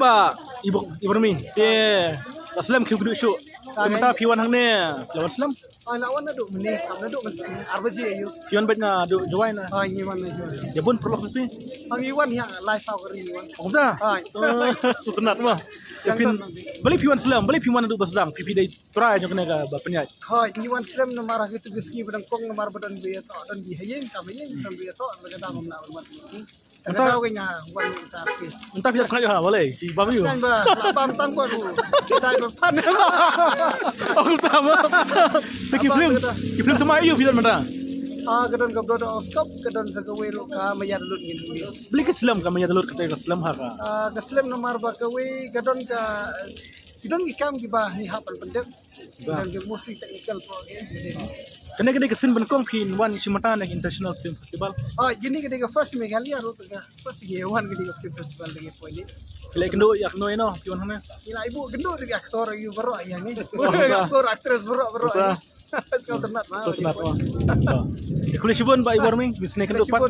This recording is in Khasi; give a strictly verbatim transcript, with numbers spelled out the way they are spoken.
Ah, ibu ibu mi. Te la slem khim kdu shu. Te mynta phi wan hangne, la wan slem. Ai la wan naduh mynne, kam naduh mynne ar baje ayu. Phi wan bad naduh Jowai na. Ai ngi wan naduh Jowai. Ya bun paralok phi. Ai ngi wan ya lai saw kari ngi wan. Kumta. Ai. Sutnat ma. Phin bali phi wan slem, bali phi wan naduh ba sdang, phi phi dei trai jong kane ka ba pynjah. Ai ngi wan slem namar ha kitu ki sngi ba dang kong namar ba don bi to, don bi hayeng kam hayeng, don bi to, la ka dang wan wan. Mynta ka nga wan ta ki. Mynta phi sngaid ha balei ki bam yu. Kan ba la bam tang ko du. Kita ba pan. Oh ta ma. Te ki film, ki film tama yu film mynta. Ah ka don ka Brother of Top, ka don sa ka wei lo ka Maya Lut ngin ni. Beli ki slem ka Maya Lut kata ka slem ha ka. Ah ka slem namar ba ka wei ka don ka ki don ki kam ki ba ni ha pan pendek. Dan ke mostly technical pro ke. Kane ka dei ka sien ba nyngkong phin wan shim mynta na International Film Festival. Ah, kane ka dei ka first Meghalaya ruh ka first ye wan ka dei ka film festival dei poi ni. Kile kendo ya kendo ino phi wan hana. Ila ibu kendo dei actor yu baroh ya ni. Actor actress baroh baroh. Kau tenat ma. Kau tenat ma. Kuli shibun ba ibu mi bisne kendo pat.